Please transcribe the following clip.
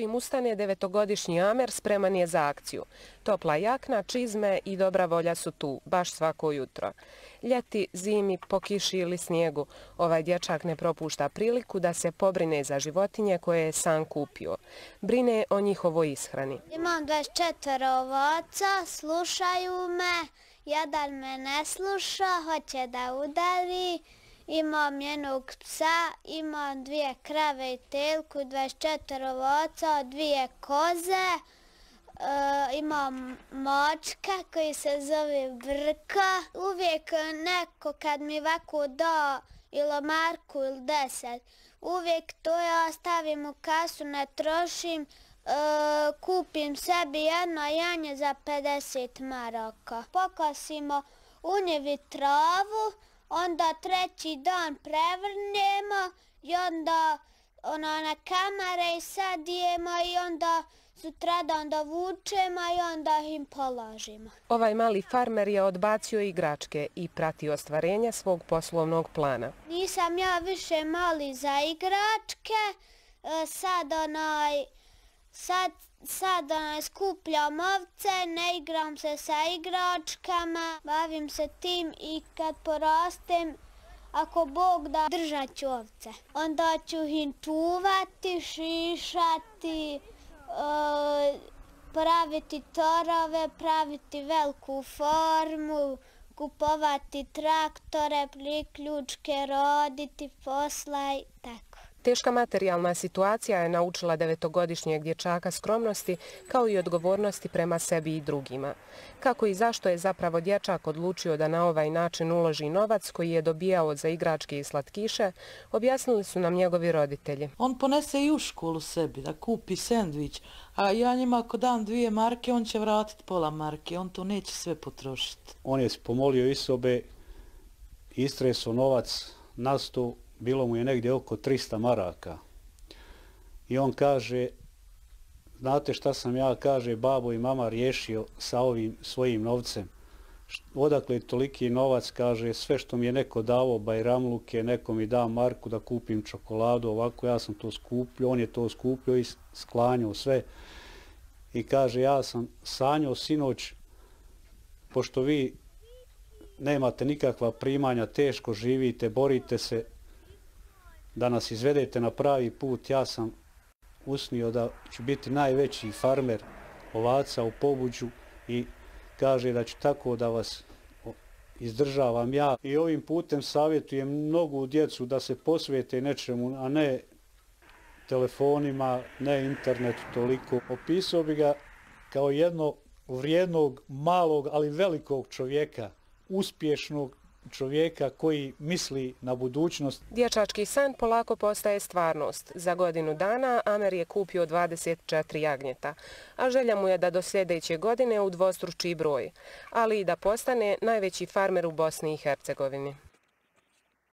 čim ustane devetogodišnji Amer spreman je za akciju. Topla jakna, čizme i dobra volja su tu, baš svako jutro. Ljeti, zimi, po kiši ili snijegu, ovaj dječak ne propušta priliku da se pobrine za životinje koje je sam kupio. Brine o njihovoj ishrani. Imam 24 ovaca, slušaju me, jedan me ne sluša, hoće da udari. Imam jednog psa, imam 2 krave i telku, 24 ovaca, 2 koze. Imam mačka koji se zove Brka. Uvijek neko kad mi ovako da ili marku ili 10, uvijek to ja stavim u kasu, ne trošim. Kupim sebi jedno janje za 50 maraka. Pokosimo u njevi travu, onda 3. dan prevrnemo i onda na kamare i sadijemo i onda sutradan da vučemo i onda im polažimo. Ovaj mali farmer je odbacio igračke i prati ostvarenje svog poslovnog plana. Nisam ja više mali za igračke, sad skupljam ovce, ne igram se sa igračkama, bavim se tim i kad porastem, ako Bog da, držat ću ovce. Onda ću ih čuvati, šišati, praviti torove, praviti veliku farmu, kupovati traktore, priključke, roditi posla i tako. Teška materijalna situacija je naučila devetogodišnjeg dječaka skromnosti kao i odgovornosti prema sebi i drugima. Kako i zašto je zapravo dječak odlučio da na ovaj način uloži novac koji je dobijao za igračke i slatkiše, objasnili su nam njegovi roditelji. On ponese i u školu sebi da kupi sendvič, a ja njima ako dam 2 marke, on će vratiti pola marke, on to neće sve potrošiti. On je pomolio iz sobe, istresao novac na sto. Bilo mu je negdje oko 300 maraka. I on kaže, znate šta sam ja, kaže, babo i mama riješio sa ovim svojim novcem. Odakle je toliki novac, kaže, sve što mi je neko dao, bajramluke, neko mi da marku da kupim čokoladu, ovako ja sam to skupljio, on je to skupljio i sklanjao sve. I kaže, ja sam sanjao sinoć, pošto vi nemate nikakva primanja, teško živite, borite se, da nas izvedete na pravi put, ja sam usnio da ću biti najveći farmer ovaca u Pobuđu i kaže da ću tako da vas izdržavam ja. I ovim putem savjetujem mnogu djecu da se posvete nečemu, a ne telefonima, ne internetu toliko. Opisao bi ga kao jednog vrijednog, malog, ali velikog čovjeka, uspješnog čovjeka koji misli na budućnost. Dječački san polako postaje stvarnost. Za godinu dana Amer je kupio 24 jagnjeta, a želja mu je da do sljedeće godine udvostruči broj, ali i da postane najveći farmer u Bosni i Hercegovini.